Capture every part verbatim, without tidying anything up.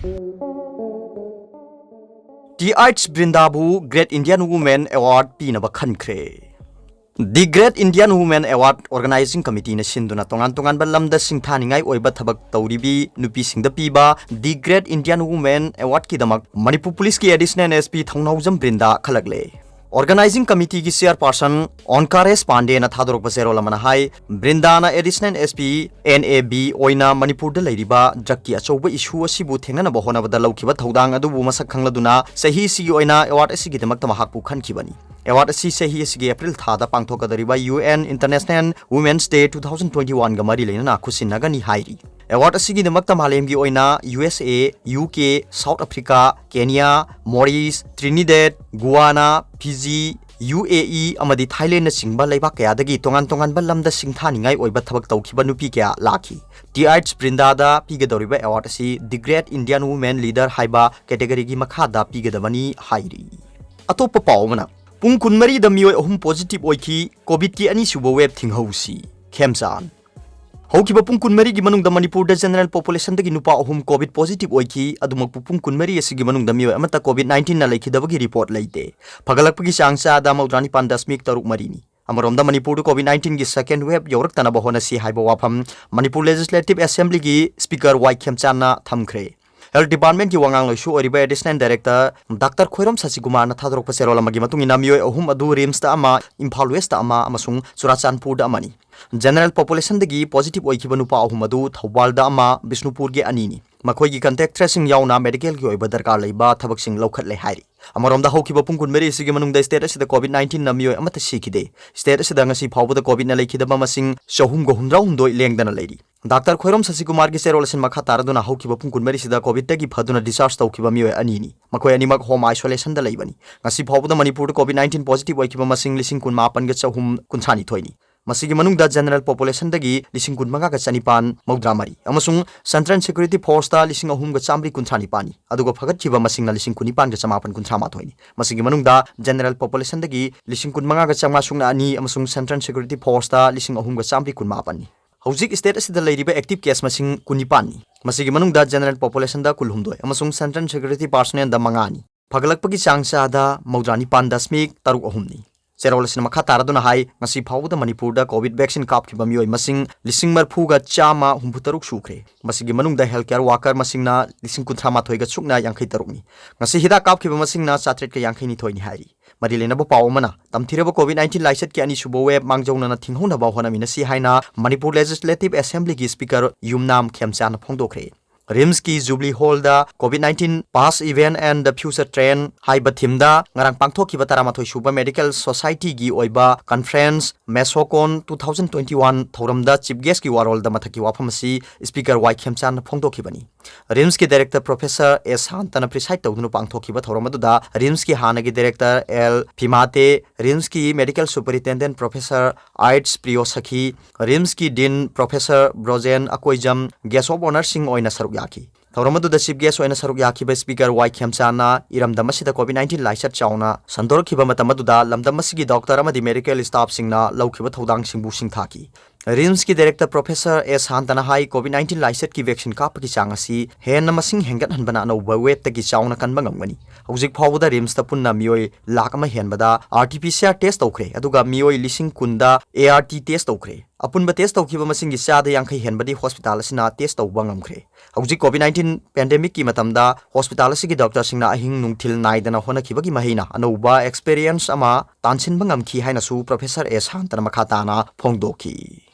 T H ꯕ꯭ꯔꯤꯟꯗꯥꯕꯨ Great Indian Women Award ꯄꯤꯅꯕ ꯈꯟꯈ꯭ꯔꯦ꯫ The Great Indian Women Award Organizing Committeeꯅ ꯁꯤꯟꯗꯨꯅ ꯇꯣꯉꯥꯟ ꯇꯣꯉꯥꯟꯕ ꯂꯝꯗ ꯁꯤꯡꯊꯥꯅꯤꯡꯉꯥꯏ ꯑꯣꯏꯕ ꯊꯕꯛ ꯇꯧꯔꯤꯕꯤ ꯅꯨꯄꯤꯁꯤꯡꯗ ꯄꯤꯕ The Great Indian Women Awardꯀꯤꯗꯃꯛ Manipur ꯄꯨꯂꯤꯁꯀꯤ Additional S P ꯊꯧꯅꯥꯎꯖꯝ ꯕ꯭ꯔꯤꯟꯗꯥ ꯈꯜꯂꯛꯂꯦ꯫ Organizing Committeeꯒꯤ Chairperson ꯑꯣꯟꯀꯥꯔꯦꯁ ꯄꯥꯟꯗꯦꯅ ꯊꯥꯗꯣꯔꯛꯄ ꯆꯦꯔꯣꯜ ꯑꯃꯅ ꯍꯥꯏ, ꯕ꯭ꯔꯤꯟꯗꯥꯅ Additional S P N A B ꯑꯣꯏꯅ ꯃꯅꯤꯄꯨꯔꯗ ꯂꯩꯔꯤꯕ drugꯀꯤ ꯑꯆꯧꯕ issue ꯑꯁꯤꯕꯨ ꯊꯦꯡꯅꯅꯕ ꯍꯣꯠꯅꯕꯗ ꯂꯧꯈꯤꯕ ꯊꯧꯗꯥꯡ ꯑꯗꯨꯕꯨ ꯃꯁꯛ ꯈꯪꯂꯗꯨꯅ ꯆꯍꯤ ꯑꯁꯤꯒꯤ ꯑꯣꯏꯅ award ꯑꯁꯤꯒꯤꯗꯃꯛꯇ ꯃꯍꯥꯛꯄꯨ ꯈꯟꯈꯤꯕꯅꯤ꯫ Award ꯑꯁꯤ ꯆꯍꯤ ꯑꯁꯤꯒꯤ April ꯊꯥꯗ ꯄꯥꯡꯊꯣꯛꯀꯗꯧꯔꯤꯕ U N International Women's Day two thousand twenty-oneꯒ ꯃꯔꯤ ꯂꯩꯅꯅ ꯈꯨꯠꯁꯤꯟꯅꯒꯅꯤ ꯍꯥꯏꯔꯤ꯫ Award ꯑꯁꯤꯒꯤꯗꯃꯛꯇ ꯃꯥꯂꯦꯝꯒꯤ ꯑꯣꯏꯅ U S A, U K, South Africa, Kenya, Maurice, Trinidad, Guyana, Fiji, U A E ꯑꯃꯗꯤ Thailandꯅꯆꯤꯡꯕ ꯂꯩꯕꯥꯛ ꯀꯌꯥꯗꯒꯤ ꯇꯣꯉꯥꯟ ꯇꯣꯉꯥꯟꯕ ꯂꯝꯗ ꯁꯤꯡꯊꯥꯅꯤꯡꯉꯥꯏ ꯑꯣꯏꯕ ꯊꯕꯛ ꯇꯧꯈꯤꯕ ꯅꯨꯄꯤ ꯀꯌꯥ ꯂꯥꯛꯈꯤ꯫ ꯇꯤ ꯑꯥꯏꯠꯁ ꯕ꯭ꯔꯤꯟꯗꯥꯗ ꯄꯤꯒꯗꯧꯔꯤꯕ award ꯑꯁꯤ The Great Indian Women Leader ꯍꯥꯏꯕ categoryꯒꯤ ꯃꯈꯥꯗ ꯄꯤꯒꯗꯕꯅꯤ ꯍꯥꯏꯔꯤ꯫ ꯑꯇꯣꯞꯄ ꯄꯥꯎ ꯑꯃꯅ, ꯄꯨꯡ ꯀꯨꯟꯃꯔꯤꯗ ꯃꯤꯑꯣꯏ ꯑꯍꯨꯝ positive ꯑꯣꯏꯈꯤ, COVIDꯀꯤ ꯑꯅꯤꯁꯨꯕ wave ꯊꯤꯡꯍꯧꯁꯤ, ꯈꯦꯝꯆꯥꯟ꯫ ꯍꯧꯈꯤꯕ ꯄꯨꯡ ꯀꯨꯟꯃꯔꯤꯒꯤ ꯃꯅꯨꯡꯗ ꯃꯅꯤꯄꯨꯔꯗ general populationꯗꯒꯤ ꯅꯨꯄꯥ ꯑꯍꯨꯝ COVID positive ꯑꯣꯏꯈꯤ꯫ ꯑꯗꯨꯃꯛꯄꯨ ꯄꯨꯡ ꯀꯨꯟꯃꯔꯤ ꯑꯁꯤꯒꯤ ꯃꯅꯨꯡꯗ ꯃꯤꯑꯣꯏ ꯑꯃꯠꯇ COVID nineteenꯅ ꯂꯩꯈꯤꯗꯕꯒꯤ report ꯂꯩꯇꯦ꯫ ꯐꯒꯠꯂꯛꯄꯒꯤ ꯆꯥꯡ ꯆꯥꯗ ꯃꯧꯗ꯭ꯔꯥ ꯅꯤꯄꯥꯟ ꯗꯁꯃꯤꯛ ꯇꯔꯨꯛ ꯃꯔꯤꯅꯤ꯫ ꯑꯃꯔꯣꯝꯗ ꯃꯅꯤꯄꯨꯔꯗ COVID nineteenꯒꯤ second wave ꯌꯧꯔꯛꯇꯅꯕ ꯍꯣꯠꯅꯁꯤ ꯍꯥꯏꯕ ꯋꯥꯐꯝ ꯃꯅꯤꯄꯨꯔ Legislative Assemblyꯒꯤ Speaker ꯋꯥꯏ ꯈꯦꯝꯆꯥꯟꯅ ꯊꯝꯈ꯭ꯔꯦ꯫ Health Departmentꯀꯤ ꯋꯥꯉꯥꯡꯂꯣꯏꯁꯨ ꯑꯣꯏꯔꯤꯕ Additional Director Doctor ꯈꯣꯏꯔꯣꯝ ꯁꯁꯤꯀꯨꯃꯥꯔꯅ ꯊꯥꯗꯣꯔꯛꯄ ꯆꯦꯔꯣꯜ ꯑꯃꯒꯤ ꯃꯇꯨꯡ ꯏꯟꯅ ꯃꯤꯑꯣꯏ ꯑꯍꯨꯝ ꯑꯗꯨ RIMSꯇ ꯑꯃ, ꯏꯝꯐꯥꯜ Westꯇ ꯑꯃ ꯑꯃꯁꯨꯡ ꯆꯨꯔꯥꯆꯥꯟꯄꯨꯔꯗ ꯑꯃꯅꯤ꯫ General populationꯗꯒꯤ positive ꯑꯣꯏꯈꯤꯕ ꯅꯨꯄꯥ ꯑꯍꯨꯝ ꯑꯗꯨ ꯊꯧꯕꯥꯜꯗ ꯑꯃ, ꯕꯤꯁꯅꯨꯄꯨꯔꯒꯤ ꯑꯅꯤꯅꯤ꯫ ꯃꯈꯣꯏꯒꯤ contact tracingꯌꯥꯎꯅ medicalꯒꯤ ꯑꯣꯏꯕ ꯗꯔꯀꯥꯔ ꯂꯩꯕ ꯊꯕꯛꯁꯤꯡ ꯂꯧꯈꯠꯂꯦ ꯍꯥꯏꯔꯤ꯫ ꯑꯃꯔꯣꯝꯗ ꯍꯧꯈꯤꯕ ꯄꯨꯡ ꯀꯨꯟꯃꯔꯤ ꯑꯁꯤꯒꯤ ꯃꯅꯨꯡꯗ state ꯑꯁꯤꯗ COVID nineteenꯅ ꯃꯤꯑꯣꯏ ꯑꯃꯠꯇ ꯁꯤꯈꯤꯗꯦ꯫ State ꯑꯁꯤꯗ ꯉꯁꯤ ꯐꯥꯎꯕꯗ COVIDꯅ ꯂꯩꯈꯤꯗꯕ ꯃꯁꯤꯡ ꯆꯍꯨꯝꯒ ꯍꯨꯝꯗ꯭ꯔꯥ ꯍꯨꯝꯗꯣꯏ ꯂꯦꯡꯗꯅ ꯂꯩꯔꯤ꯫ Doctor ꯈꯣꯏꯔꯣꯝ ꯁꯁꯤꯀꯨꯃꯥꯔꯒꯤ ꯆꯦꯔꯣꯜ ꯑꯁꯤꯅ ꯃꯈꯥ ꯇꯥꯔꯗꯨꯅ ꯍꯧꯈꯤꯕ ꯄꯨꯡ ꯀꯨꯟꯃꯔꯤꯁꯤꯗ COVIDꯇꯒꯤ ꯐꯗꯨꯅ discharge ꯇꯧꯈꯤꯕ ꯃꯤꯑꯣꯏ ꯑꯅꯤꯅꯤ꯫ ꯃꯈꯣꯏ ꯑꯅꯤꯃꯛ home isolationꯗ ꯂꯩꯕꯅꯤ꯫ ꯉꯁꯤ ꯐꯥꯎꯕꯗ ꯃꯅꯤꯄꯨꯔꯗ COVID nineteen positive ꯑꯣꯏꯈꯤꯕ ꯃꯁꯤꯡ ꯂꯤꯁꯤꯡ ꯀꯨꯟꯃꯥꯄꯟꯒ ꯆꯍꯨꯝ ꯀꯨꯟꯊ꯭ꯔꯥꯅꯤꯊꯣꯏꯅꯤ꯫ ꯃꯁꯤꯒꯤ ꯃꯅꯨꯡꯗ general populationꯗꯒꯤ ꯂꯤꯁꯤꯡ ꯀꯨꯟꯃꯉꯥꯒ ꯆꯅꯤꯄꯥꯟ ꯃꯧꯗ꯭ꯔꯥ ꯃꯔꯤ ꯑꯃꯁꯨꯡ Central Security Forceꯇ ꯂꯤꯁꯤꯡ ꯑꯍꯨꯝꯒ ꯆꯥꯝꯃꯔꯤ ꯀꯨꯟꯊ꯭ꯔꯥ ꯅꯤꯄꯥꯟꯅꯤ, ꯑꯗꯨꯒ ꯐꯒꯠꯈꯤꯕ ꯃꯁꯤꯡꯅ ꯂꯤꯁꯤꯡ ꯀꯨꯟꯅꯤꯄꯥꯟꯒ ꯆꯃꯥꯄꯟ ꯀꯨꯟꯊ꯭ꯔꯥ ꯃꯥꯊꯣꯏꯅꯤ꯫ ꯃꯁꯤꯒꯤ ꯃꯅꯨꯡꯗ general populationꯗꯒꯤ ꯂꯤꯁꯤꯡ ꯀꯨꯟꯃꯉꯥꯒ ꯆꯥꯝꯃꯉꯥ ꯁꯨꯞꯅ ꯑꯅꯤ ꯑꯃꯁꯨꯡ Central Security Forceꯇ ꯂꯤꯁꯤꯡ ꯑꯍꯨꯝꯒ ꯆꯥꯝꯃꯔꯤ ꯀꯨꯟꯃꯥꯄꯟꯅꯤ꯫ ꯍꯧꯖꯤꯛ state ꯑꯁꯤꯗ ꯂꯩꯔꯤꯕ active case ꯃꯁꯤꯡ ꯀꯨꯟꯅꯤꯄꯥꯟꯅꯤ꯫ ꯃꯁꯤꯒꯤ ꯃꯅꯨꯡꯗ general populationꯗ ꯀꯨꯟꯍꯨꯝꯗꯣꯏ ꯑꯃꯁꯨꯡ central security personnelꯗ ꯃꯉꯥꯅꯤ꯫ ꯐꯒꯠꯂꯛꯄꯒꯤ ꯆꯥꯡ ꯆꯥꯗ ꯃꯧꯗ꯭ꯔꯥ ꯅꯤꯄꯥꯟ ꯗꯁꯃꯤꯛ ꯇꯔꯨꯛ ꯑꯍꯨꯝꯅꯤ꯫ ꯆꯦꯔꯣꯜ ꯑꯁꯤꯅ ꯃꯈꯥ ꯇꯥꯔꯗꯨꯅ ꯍꯥꯏ, ꯉꯁꯤ ꯐꯥꯎꯕꯗ ꯃꯅꯤꯄꯨꯔꯗ COVID vaccine ꯀꯥꯞꯈꯤꯕ ꯃꯤꯑꯣꯏ ꯃꯁꯤꯡ ꯂꯤꯁꯤꯡ ꯃꯔꯤꯐꯨꯒ ꯆꯥꯝꯃ ꯍꯨꯝꯐꯨ ꯇꯔꯨꯛ ꯁꯨꯈ꯭ꯔꯦ꯫ ꯃꯁꯤꯒꯤ ꯃꯅꯨꯡꯗ healthcare worker ꯃꯁꯤꯡꯅ ꯂꯤꯁꯤꯡ ꯀꯨꯟꯊ꯭ꯔꯥ ꯃꯥꯊꯣꯏꯒ ꯁꯨꯞꯅ ꯌꯥꯡꯈꯩ ꯇꯔꯨꯛꯅꯤ꯫ ꯉꯁꯤ ꯍꯤꯗꯥꯛ ꯀꯥꯞꯈꯤꯕ ꯃꯁꯤꯡꯅ ꯆꯥꯇ꯭ꯔꯦꯠꯀ ꯌꯥꯡꯈꯩ ꯅꯤꯊꯣꯏꯅꯤ ꯍꯥꯏꯔꯤ꯫ ꯃꯔꯤ ꯂꯩꯅꯕ ꯄꯥꯎ ꯑꯃꯅ, ꯇꯝꯊꯤꯔꯕ COVID nineteen ꯂꯥꯏꯆꯠꯀꯤ ꯑꯅꯤꯁꯨꯕ wave ꯃꯥꯡꯖꯧꯅꯅ ꯊꯤꯡꯍꯧꯅꯕ ꯍꯣꯠꯅꯃꯤꯟꯅꯁꯤ ꯍꯥꯏꯅ Manipur Legislative Assemblyꯒꯤ Speaker Yumnam ꯈꯦꯝꯆꯥꯟꯅ ꯐꯣꯡꯗꯣꯛꯈ꯭ꯔꯦ꯫ RIMSꯀꯤ Jubilee Hallꯗ COVID nineteen Past Event and the Future Trend ꯍꯥꯏꯕ themeꯗ ꯉꯔꯥꯡ ꯄꯥꯡꯊꯣꯛꯈꯤꯕ ꯇꯔꯥꯃꯥꯊꯣꯏ ꯁꯨꯕ Medical Societyꯒꯤ ꯑꯣꯏꯕ conference MESOCON two thousand twenty-one ꯊꯧꯔꯝꯗ chief guestꯀꯤ ꯋꯥꯔꯣꯜꯗ ꯃꯊꯛꯀꯤ ꯋꯥꯐꯝ ꯑꯁꯤ Speaker ꯋꯥꯏ ꯈꯦꯝꯆꯥꯟꯅ ꯐꯣꯡꯗꯣꯛꯈꯤꯕꯅꯤ꯫ RIMSꯀꯤ Director Professor ꯑꯦꯁ ꯁꯥꯟꯇꯅ preside ꯇꯧꯗꯨꯅ ꯄꯥꯡꯊꯣꯛꯈꯤꯕ ꯊꯧꯔꯝ ꯑꯗꯨꯗ RIMSꯀꯤ ꯍꯥꯟꯅꯒꯤ Director ꯑꯦꯜ ꯐꯤꯃꯥꯇꯦ, RIMSꯀꯤ Medical Superintendent Professor H Priyo Sakhi, RIMSꯀꯤ Dean Professor Brojen Akoijam, guest of honourꯁꯤꯡ ꯑꯣꯏꯅ ꯁꯔꯨꯛ ꯌꯥꯈꯤ꯫ ꯊꯧꯔꯝ ꯑꯗꯨꯗ chief guest ꯑꯣꯏꯅ ꯁꯔꯨꯛ ꯌꯥꯈꯤꯕ Speaker ꯋꯥꯏ ꯈꯦꯝꯆꯥꯟꯅ ꯏꯔꯝꯗꯝ ꯑꯁꯤꯗ COVID nineteen ꯂꯥꯏꯆꯠ ꯆꯥꯎꯅ ꯁꯟꯗꯣꯔꯛꯈꯤꯕ ꯃꯇꯝ ꯑꯗꯨꯗ ꯂꯝꯗꯝ ꯑꯁꯤꯒꯤ doctor ꯑꯃꯗꯤ medical staffꯁꯤꯡꯅ ꯂꯧꯈꯤꯕ ꯊꯧꯗꯥꯡꯁꯤꯡꯕꯨ ꯁꯤꯡꯊꯥꯈꯤ꯫ RIMSꯀꯤ Director Professor ꯑꯦꯁ ꯁꯥꯟꯇꯅ ꯍꯥꯏ, COVID nineteen ꯂꯥꯏꯆꯠꯀꯤ vaccine ꯀꯥꯞꯄꯒꯤ ꯆꯥꯡ ꯑꯁꯤ ꯍꯦꯟꯅ ꯃꯁꯤꯡ ꯍꯦꯟꯒꯠꯍꯟꯕꯅ ꯑꯅꯧꯕ waveꯇꯒꯤ ꯆꯥꯎꯅ ꯀꯟꯕ ꯉꯝꯒꯅꯤ꯫ ꯍꯧꯖꯤꯛ ꯐꯥꯎꯕꯗ RIMSꯇ ꯄꯨꯟꯅ ꯃꯤꯑꯣꯏ ꯂꯥꯈ ꯑꯃ ꯍꯦꯟꯕꯗ RT-PCR test ꯇꯧꯈ꯭ꯔꯦ, ꯑꯗꯨꯒ ꯃꯤꯑꯣꯏ ꯂꯤꯁꯤꯡ ꯀꯨꯟꯗ ART test ꯇꯧꯈ꯭ꯔꯦ꯫ ꯑꯄꯨꯟꯕ test ꯇꯧꯈꯤꯕ ꯃꯁꯤꯡꯒꯤ ꯆꯥꯗ ꯌꯥꯡꯈꯩ ꯍꯦꯟꯕꯗꯤ hospital ꯑꯁꯤꯅ test ꯇꯧꯕ ꯉꯝꯈ꯭ꯔꯦ꯫ ꯍꯧꯖꯤꯛ COVID nineteen pandemicꯀꯤ ꯃꯇꯝꯗ hospital ꯑꯁꯤꯒꯤ doctorꯁꯤꯡꯅ ꯑꯍꯤꯡ ꯅꯨꯡꯊꯤꯜ ꯅꯥꯏꯗꯅ ꯍꯣꯠꯅꯈꯤꯕꯒꯤ ꯃꯍꯩꯅ ꯑꯅꯧꯕ experience ꯑꯃ ꯇꯥꯟꯁꯤꯟꯕ ꯉꯝꯈꯤ ꯍꯥꯏꯅꯁꯨ Professor ꯑꯦꯁ ꯁꯥꯟꯇꯅ ꯃꯈꯥ ꯇꯥꯅ ꯐꯣꯡꯗꯣꯛꯈꯤ꯫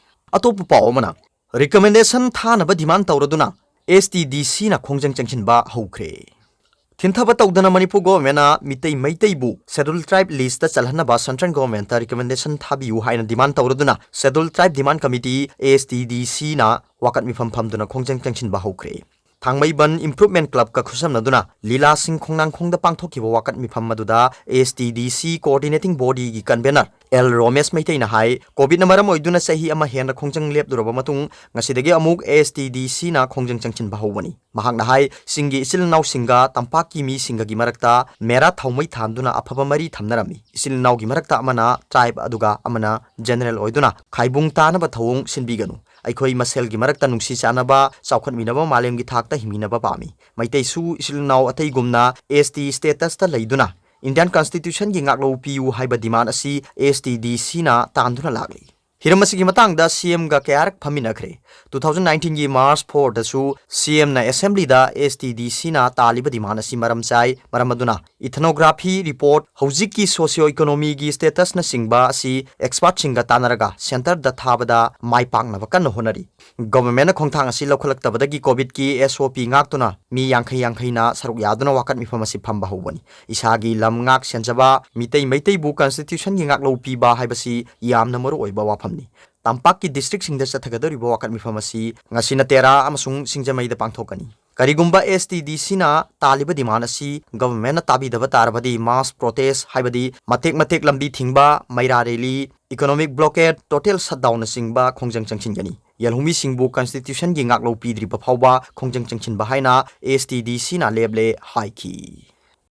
ꯑꯇꯣꯞꯄ ꯄꯥꯎ ꯑꯃꯅ, recommendation ꯊꯥꯅꯕ demand ꯇꯧꯔꯗꯨꯅ STDCꯅ ꯈꯣꯡꯖꯪ ꯆꯪꯁꯤꯟꯕ ꯍꯧꯈ꯭ꯔꯦ꯫ ꯊꯤꯟꯊꯕ ꯇꯧꯗꯅ Manipur governmentꯅ Meitei ꯃꯩꯇꯩꯕꯨ Scheduled Tribe listꯇ ꯆꯜꯍꯟꯅꯕ central governmentꯇ recommendation ꯊꯥꯕꯤꯌꯨ ꯍꯥꯏꯅ demand ꯇꯧꯔꯗꯨꯅ Scheduled Tribe Demand Committee, STDCꯅ ꯋꯥꯀꯠ ꯃꯤꯐꯝ ꯐꯝꯗꯨꯅ ꯈꯣꯡꯖꯪ ꯆꯪꯁꯤꯟꯕ ꯍꯧꯈ꯭ꯔꯦ꯫ ꯊꯥꯡꯃꯩꯕꯟ Improvement Clubꯀ ꯈꯨꯠꯁꯝꯅꯗꯨꯅ ꯂꯤꯂꯥꯁꯤꯡ ꯈꯣꯡꯅꯥꯡꯈꯣꯡꯗ ꯄꯥꯡꯊꯣꯛꯈꯤꯕ ꯋꯥꯀꯠ ꯃꯤꯐꯝ ꯑꯗꯨꯗ STDC coordinating bodyꯒꯤ convener ꯑꯦꯜ ꯔꯣꯃꯦꯁ ꯃꯩꯇꯩꯅ ꯍꯥꯏ, COVIDꯅ ꯃꯔꯝ ꯑꯣꯏꯗꯨꯅ ꯆꯍꯤ ꯑꯃ ꯍꯦꯟꯅ ꯈꯣꯡꯖꯪ ꯂꯦꯞꯂꯨꯔꯕ ꯃꯇꯨꯡ ꯉꯁꯤꯗꯒꯤ ꯑꯃꯨꯛ STDCꯅ ꯈꯣꯡꯖꯪ ꯆꯪꯁꯤꯟꯕ ꯍꯧꯕꯅꯤ꯫ ꯃꯍꯥꯛꯅ ꯍꯥꯏ, ꯆꯤꯡꯒꯤ ꯏꯆꯤꯜ ꯏꯅꯥꯎꯁꯤꯡꯒ ꯇꯝꯄꯥꯛꯀꯤ ꯃꯤꯁꯤꯡꯒꯒꯤ ꯃꯔꯛꯇ ꯃꯦꯔꯥ ꯊꯥꯎꯃꯩ ꯊꯥꯟꯗꯨꯅ ꯑꯐꯕ ꯃꯔꯤ ꯊꯝꯅꯔꯝꯃꯤ꯫ ꯏꯆꯤꯜ ꯏꯅꯥꯎꯒꯤ ꯃꯔꯛꯇ ꯑꯃꯅ tribe ꯑꯗꯨꯒ ꯑꯃꯅ general ꯑꯣꯏꯗꯨꯅ ꯈꯥꯏꯕꯨꯡ ꯇꯥꯅꯕ ꯊꯧꯑꯣꯡ ꯁꯤꯟꯕꯤꯒꯅꯨ꯫ ꯑꯩꯈꯣꯏ ꯃꯁꯦꯜꯒꯤ ꯃꯔꯛꯇ ꯅꯨꯡꯁꯤ ꯆꯥꯟꯅꯕ, ꯆꯥꯎꯈꯠꯃꯤꯟꯅꯕ, ꯃꯥꯂꯦꯝꯒꯤ ꯊꯥꯛꯇ ꯍꯤꯡꯃꯤꯟꯅꯕ ꯄꯥꯝꯃꯤ꯫ ꯃꯩꯇꯩꯁꯨ ꯏꯆꯤꯜ ꯏꯅꯥꯎ ꯑꯇꯩꯒꯨꯝꯅ S T statusꯇ ꯂꯩꯗꯨꯅ Indian Constitutionꯒꯤ ꯉꯥꯛꯂꯧ ꯄꯤꯌꯨ ꯍꯥꯏꯕ demand ꯑꯁꯤ S T D Cꯅ ꯇꯥꯟꯗꯨꯅ ꯂꯥꯛꯂꯤ꯫ ꯍꯤꯔꯝ ꯑꯁꯤꯒꯤ ꯃꯇꯥꯡꯗ CMꯒ ꯀꯌꯥꯔꯛ ꯐꯝꯃꯤꯟꯅꯈ꯭ꯔꯦ꯫ Two thousand nineteenꯒꯤ March fourꯗꯁꯨ CMꯅ Assemblyꯗ S T D Cꯅ ꯇꯥꯜꯂꯤꯕ demand ꯑꯁꯤ ꯃꯔꯝ ꯆꯥꯏ, ꯃꯔꯝ ꯑꯗꯨꯅ ethnography report, ꯍꯧꯖꯤꯛꯀꯤ socio economyꯒꯤ statusꯅꯆꯤꯡꯕ ꯑꯁꯤ expertꯁꯤꯡꯒ ꯇꯥꯟꯅꯔꯒ centreꯗ ꯊꯥꯕꯗ ꯃꯥꯏ ꯄꯥꯛꯅꯕ ꯀꯟꯅ ꯍꯣꯠꯅꯔꯤ꯫ Governmentꯅ ꯈꯣꯡꯊꯥꯡ ꯑꯁꯤ ꯂꯧꯈꯠꯂꯛꯇꯕꯗꯒꯤ COVIDꯀꯤ SOP ꯉꯥꯛꯇꯨꯅ ꯃꯤ ꯌꯥꯡꯈꯩ ꯌꯥꯡꯈꯩꯅ ꯁꯔꯨꯛ ꯌꯥꯗꯨꯅ ꯋꯥꯀꯠ ꯃꯤꯐꯝ ꯑꯁꯤ ꯐꯝꯕ ꯍꯧꯕꯅꯤ꯫ ꯏꯁꯥꯒꯤ ꯂꯝ ꯉꯥꯛ ꯁꯦꯟꯖꯕ, ꯃꯤꯇꯩ ꯃꯩꯇꯩꯕꯨ Constitutionꯒꯤ ꯉꯥꯛꯂꯧ ꯄꯤꯕ ꯍꯥꯏꯕꯁꯤ ꯌꯥꯝꯅ ꯃꯔꯨ ꯑꯣꯏꯕ ꯋꯥꯐꯝꯅꯤ꯫ ꯇꯝꯄꯥꯛꯀꯤ districtꯁꯤꯡꯗ ꯆꯠꯊꯒꯗꯧꯔꯤꯕ ꯋꯥꯀꯠ ꯃꯤꯐꯝ ꯑꯁꯤ ꯉꯁꯤꯅ ꯇꯦꯔꯥ ꯑꯃꯁꯨꯡ ꯁꯤꯡꯖꯃꯩꯗ ꯄꯥꯡꯊꯣꯛꯀꯅꯤ꯫ ꯀꯔꯤꯒꯨꯝꯕ S T D Cꯅ ꯇꯥꯜꯂꯤꯕ demand ꯑꯁꯤ governmentꯅ ꯇꯥꯕꯤꯗꯕ ꯇꯥꯔꯕꯗꯤ mass protest, ꯍꯥꯏꯕꯗꯤ ꯃꯇꯦꯛ ꯃꯇꯦꯛ ꯂꯝꯕꯤ ꯊꯤꯡꯕ, ꯃꯩꯔꯥ rally, economic blockade, total shutdownꯅꯆꯤꯡꯕ ꯈꯣꯡꯖꯪ ꯆꯪꯁꯤꯟꯒꯅꯤ꯫ ꯌꯦꯜꯍꯧꯃꯤꯁꯤꯡꯕꯨ Constitutionꯒꯤ ꯉꯥꯛꯂꯧ ꯄꯤꯗ꯭ꯔꯤꯕ ꯐꯥꯎꯕ ꯈꯣꯡꯖꯪ ꯆꯪꯁꯤꯟꯕ ꯍꯥꯏꯅ S T D Cꯅ ꯂꯦꯞꯂꯦ ꯍꯥꯏꯈꯤ꯫